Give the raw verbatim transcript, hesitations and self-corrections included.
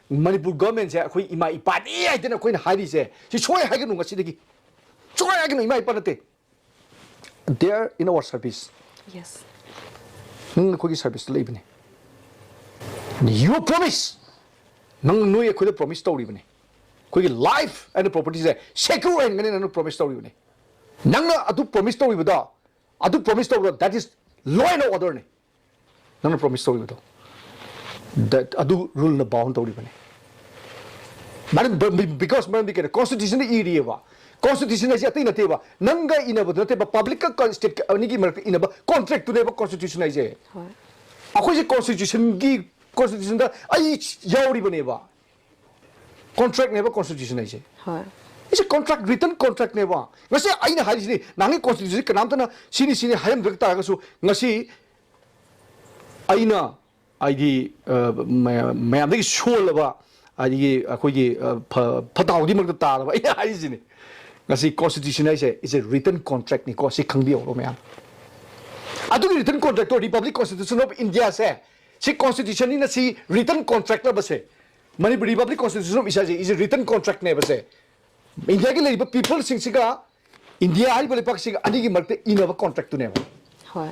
ꯃꯅꯤꯄꯨꯔ ꯒꯣꯔꯃꯦꯟꯁꯦ ꯑꯩꯈꯣꯏ ꯏꯃꯥ ꯏꯄꯥꯅꯤ ꯍꯥꯏꯗꯅ ꯑꯩꯈꯣꯏꯅ ꯍꯥꯏꯔꯤꯁꯦ ꯁꯤ ꯁꯣꯏ ꯍꯥꯏꯒꯅꯨ ꯉꯁꯤꯗꯒꯤ꯫ ꯁꯣꯏ ꯍꯥꯏꯒꯅꯨ, ꯏꯃꯥ ꯏꯄꯥ ꯅꯠꯇꯦ꯫ They are in our service. Yes. ꯅꯪ ꯑꯩꯈꯣꯏꯒꯤ ꯁꯔꯚꯤꯁꯇ ꯂꯩꯕꯅꯦ꯫ You promise. ꯅꯪ, ꯅꯣꯏ ꯑꯩꯈꯣꯏꯗ ꯄ꯭ꯔꯣꯃꯤꯁ ꯇꯧꯔꯤꯕꯅꯦ꯫ ꯑꯩꯈꯣꯏꯒꯤ ꯂꯥꯏꯐ ꯑꯦꯟ ꯄ꯭ꯔꯣꯄꯔꯇꯤꯁꯦ ꯁꯦꯀ꯭ꯌꯨꯔ ꯑꯣꯏꯍꯟꯒꯅꯤ ꯅꯪꯅ ꯄ꯭ꯔꯣꯃꯤꯁ ꯇꯧꯔꯤꯕꯅꯦ꯫ ꯅꯪꯅ ꯑꯗꯨ ꯄ꯭ꯔꯣꯃꯤꯁ ꯇꯧꯔꯤꯕꯗꯣ, ꯑꯗꯨ ꯄ꯭ꯔꯣꯃꯤꯁ ꯇꯧꯕꯗꯣ, that is law and order ꯅꯦ꯫ ꯅꯪꯅ ꯄ꯭ꯔꯣꯃꯤꯁ ꯇꯧꯔꯤꯕꯗꯣ꯫ That, ꯑꯗꯨ ꯔꯨꯜꯅ ꯕꯥꯎꯟ ꯇꯧꯔꯤꯕꯅꯦ꯫ ꯃꯔꯝ, because ꯃꯔꯝꯗꯤ ꯀꯩꯅꯣ, ꯀꯣꯟꯁꯇꯤꯇ꯭ꯌꯨꯁꯟꯗ ꯏꯔꯤꯑꯕ꯫ ꯀꯣꯟꯁꯇꯤꯇ꯭ꯌꯨꯁꯟ ꯍꯥꯏꯁꯦ ꯑꯇꯩ ꯅꯠꯇꯦꯕ, ꯅꯪꯒ ꯏꯅꯕꯗꯨ ꯅꯠꯇꯦꯕ, ꯄꯕ꯭ꯂꯤꯛꯀ ꯁ꯭ꯇꯦꯠ ꯑꯅꯤꯒꯤ ꯃꯔꯛꯇ ꯏꯅꯕ ꯀꯣꯟꯇ꯭ꯔꯦꯛꯇꯨꯅꯦꯕ ꯀꯣꯟꯁꯇꯤꯇ꯭ꯌꯨꯁꯟ ꯍꯥꯏꯁꯦ꯫ ꯍꯣꯏ. ꯑꯩꯈꯣꯏꯁꯦ ꯀꯣꯟꯁꯇꯤꯇ꯭ꯌꯨꯁꯟꯒꯤ, ꯀꯣꯟꯁꯇꯤꯇ꯭ꯌꯨꯁꯟꯗ ꯑꯩ ꯌꯥꯎꯔꯤꯕꯅꯦꯕ꯫ ꯀꯣꯟꯇ꯭ꯔꯦꯛꯅꯦꯕ ꯀꯣꯟꯁꯇꯤꯇ꯭ꯌꯨꯁꯟ ꯍꯥꯏꯁꯦ꯫ ꯍꯣꯏ. It's a contract, written contract ꯅꯦꯕ꯫ ꯉꯁꯤ ꯑꯩꯅ ꯍꯥꯏꯔꯤꯁꯤꯅꯤ, ꯅꯍꯥꯟꯒꯤ ꯀꯣꯟꯁꯇꯤꯇ꯭ꯌꯨꯁꯟ ꯀꯅꯥꯝꯇꯅ ꯁꯤꯅꯤ ꯁꯤꯅꯤ ꯍꯥꯏꯔꯝꯗ꯭ꯔ ꯇꯥꯔꯒꯁꯨ, ꯉꯁꯤ ꯑꯩꯅ, ꯍꯥꯏꯗꯤ, ꯑ, ꯃꯌꯥꯝ, ꯃꯌꯥꯝꯗꯒꯤ ꯁꯣꯜꯂꯕ, ꯑꯗꯒꯤ ꯑꯩꯈꯣꯏꯒꯤ, ꯑ, ꯐ-, ꯐꯠꯇ ꯍꯥꯎꯗꯤꯃꯛꯇ ꯇꯥꯔꯕ ꯑꯩꯅ ꯍꯥꯏꯔꯤꯁꯤꯅꯤ꯫ ꯉꯁꯤ ꯀꯣꯟꯁꯇꯤꯇ꯭ꯌꯨꯁꯟ ꯍꯥꯏꯁꯦ is a written contract ꯅꯤꯀꯣ, ꯁꯤ ꯈꯪꯕꯤꯍꯧꯔꯣ ꯃꯌꯥꯝ꯫ ꯑꯗꯨꯒꯤ written contract to, Republic Constitution of India ꯁꯦ, ꯁꯤ ꯀꯣꯟꯁꯇꯤꯇ꯭ꯌꯨꯁꯟꯅꯤꯅ, ꯁꯤ written contract ꯅꯦꯕ ꯁꯦ꯫ Manipur Republic Constitution of India say is a written contract ꯅꯦꯕ ꯁꯦ꯫ ꯏꯟꯗꯤꯌꯥꯒꯤ ꯂꯩꯔꯤꯕ ꯄꯤꯄꯜꯁꯤꯡꯁꯤꯒ, ꯏꯟꯗꯤꯌꯥ ꯍꯥꯏꯔꯤꯕ ꯂꯩꯄꯥꯛꯁꯤꯒ ꯑꯅꯤꯒꯤ ꯃꯔꯛꯇ ꯏꯅꯕ ꯀꯣꯟꯇ꯭ꯔꯦꯛꯇꯨꯅꯦꯕ꯫ ꯍꯣꯏ.